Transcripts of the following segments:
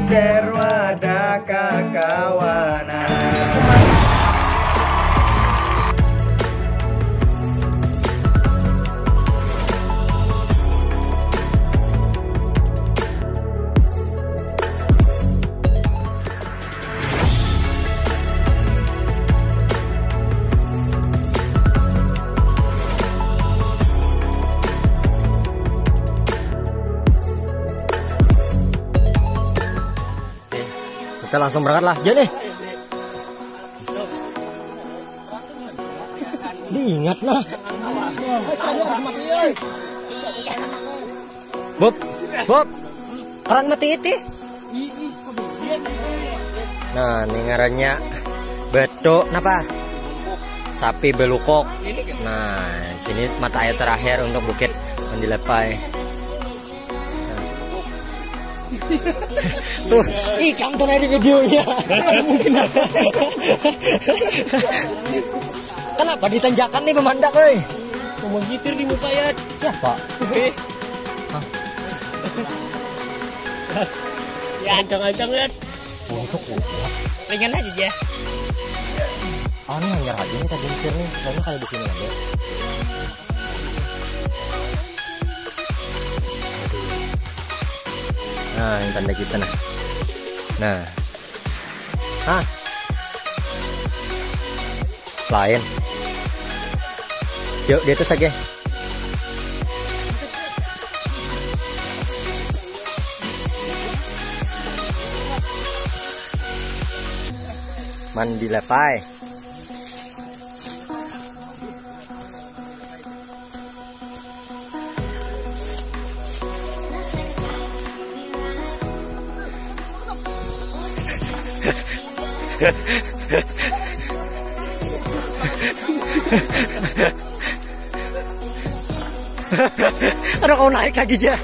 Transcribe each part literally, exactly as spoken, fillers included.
Share wadah kakawanan. Oke, kita langsung berangkat lah. Jadi, diingat lah. Bob, Bob, keran mati iti. Nah, ini ngarannya beto, napa? Sapi belukok. Nah, sini mata air terakhir untuk Bukit Mandilepai. Tuh, ikam tuh di videonya. Kenapa ditanjakan nih pemandak, oi? Mau gitir di muka ya. Siapa? Hah? Ya, ancang-ancang lihat. Oh, itu kuat. Ringan aja, ya. Aneh, hanyar aja nih tadi mesir nih. Soalnya kalau di sini ada. Nah, ini tanda kita, nah. Nah. Hah? Lain. Yuk, di atas lagi. Mandilepai. Ada kau naik lagi, ja.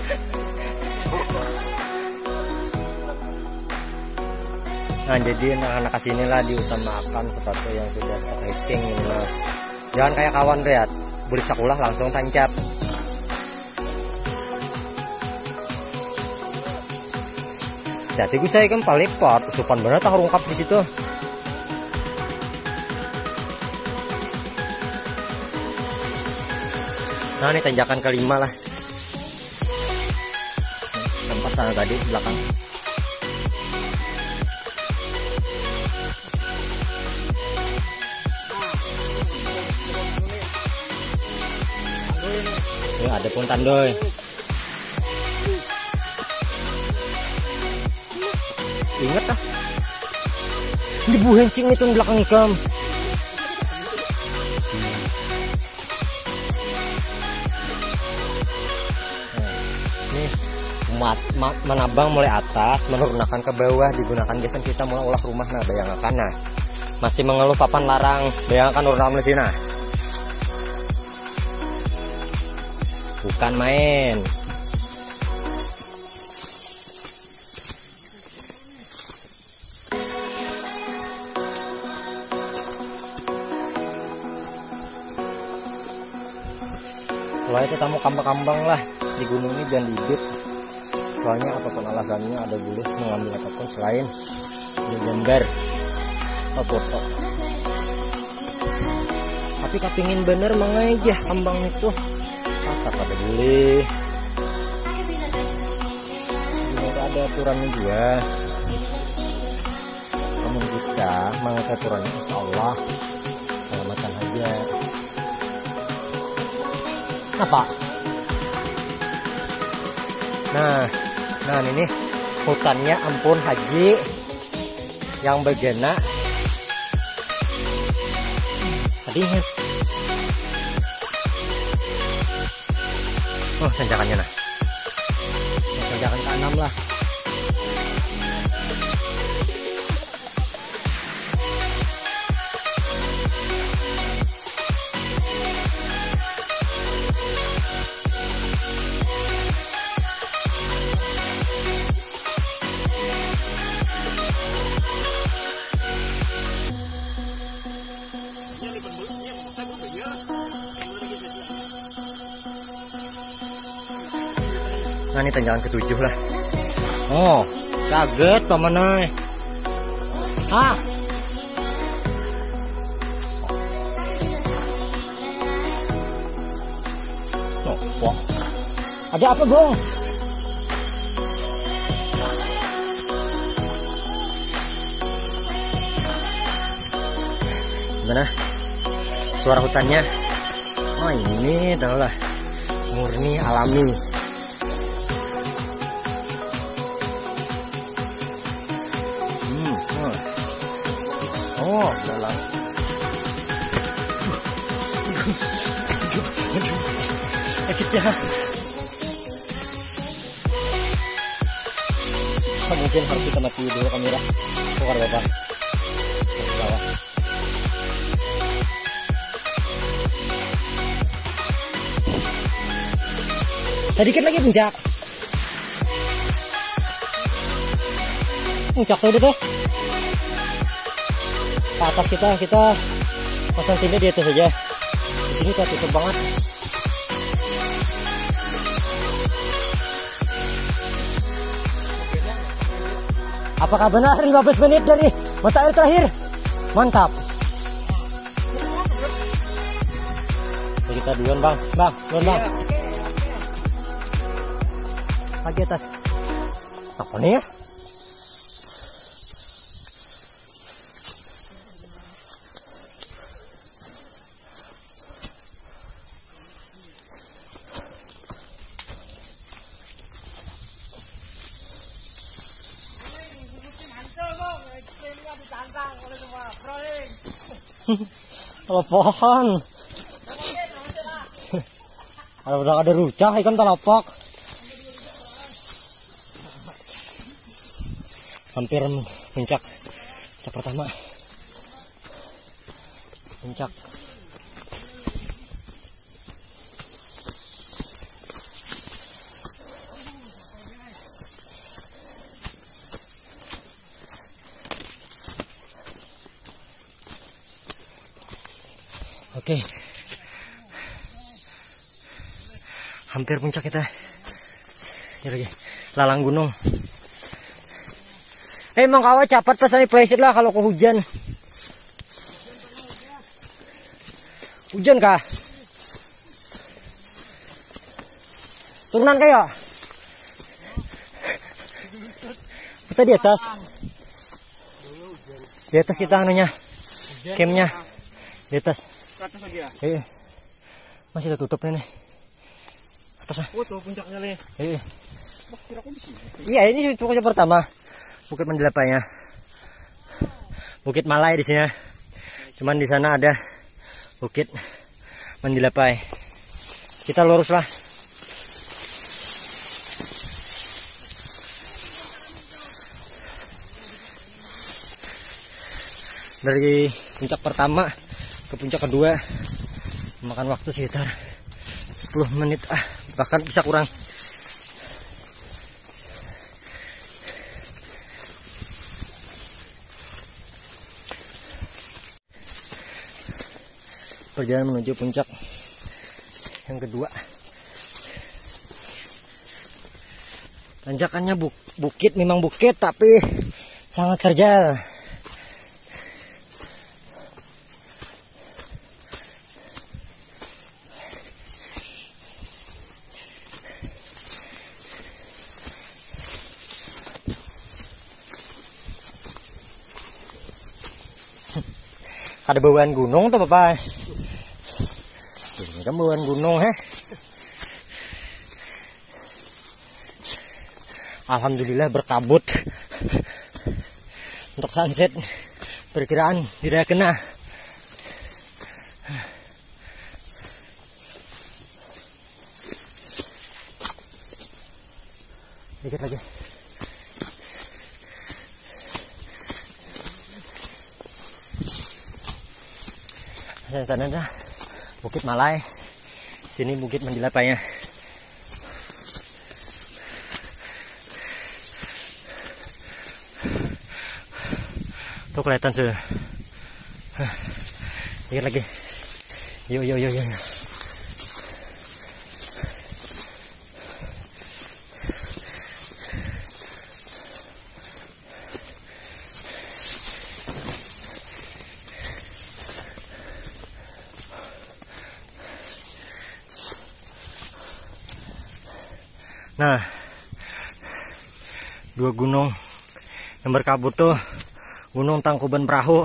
Nah, jadi anak-anak sini lah diutamakan sepatu yang sudah terhiting gitu lah. Jangan kayak kawan, lihat, bulik sekolah langsung tancap. Jadi gue saya kan paling pot, supan bener tahu rungkap di situ. Nah, ini tanjakan kelima lah. Tempat sana tadi belakang. Ini ada pun tandoi. Ingat ah. Ini buhan cing itu belakang ikam. Nih, mat, ma, menabang mulai atas, menurunakan ke bawah, digunakan gasan kita mau ulah rumah. Nah, bayangakan, nah. Masih mengeluh papan larang, bayangakan urang mulai sini, nah. Bukan main. Mulai tetamu kambang-kambang lah di gunung ini, jangan diibit. Soalnya apapun alasannya ada boleh mengambil apapun selain gambar atau foto. Tapi kapingin bener mangajah kambang itu. Kata pada boleh. Ini ada aturannya juga. Namun kita mengikuti aturan, insya Allah selamatkan aja. Apa? Nah, nah ini hutannya ampun haji yang begena. Tadi ingat. Oh, tanjakannya nah. Tanjakan keenam lah. Nah, ini tanjakan ketujuh lah. Oh, Kaget paman ai. Ah. Nopo? Ada apa, Bung? Gimana? Suara hutannya? Oh, ini adalah murni alami. Hmm, hmm. Oh, dalam. Sakit ya. Mungkin harus kita mati dulu kamera. Oh, kada apa-apa. Salah. Sedikit lagi puncak. Puncak tuh, tuh. Ke atas kita, kita pasang tenda di atas aja. Di sini tuh tutup banget. Apakah benar lima belas menit dari mata air terakhir? Mantap. Kita duluan, Bang. Bang, duluan, Bang. Lagi atas. Apa nih ya? Kalau pohon. Kalau udah ada rucah, ikan talapak. Hampir puncak. Puncak pertama. Puncak. Oke. Hampir puncak kita. Ini lagi. Lalang gunung. Eh, emang kawa capat pas ini plesit lah kalau ke hujan. Hujan kah? Turunan kayak. Kita di atas. Di atas kita anunya. Campnya. Di atas. Ke atas lagi ya? Iya. Masih tertutup nih, nih. Atas lah. Oh, tuh puncaknya nih. Iya. Wah, kira aku di sini. Iya, ini puncak pertama. Bukit Mandilapainya. Bukit Malai di sini. Cuman di sana ada Bukit Mandilapai. Kita lurus lah. Dari puncak pertama ke puncak kedua memakan waktu sekitar sepuluh menit, ah, bahkan bisa kurang. Perjalanan menuju puncak yang kedua. Tanjakannya buk-, bukit, memang bukit, tapi sangat terjal. Kada bawaan gunung tuh, Bapak. Ini kan bawaan gunung, heh. Alhamdulillah berkabut. Untuk sunset perkiraan tidak kena. Dikit lagi. Sana ada Bukit Malai. Sini Bukit Mandilapainya. Tuh kelihatan sudah. Dikit lagi. Yuk, yuk, yuk, yuk. Nah, dua gunung yang berkabut tuh, Gunung Tangkuban Perahu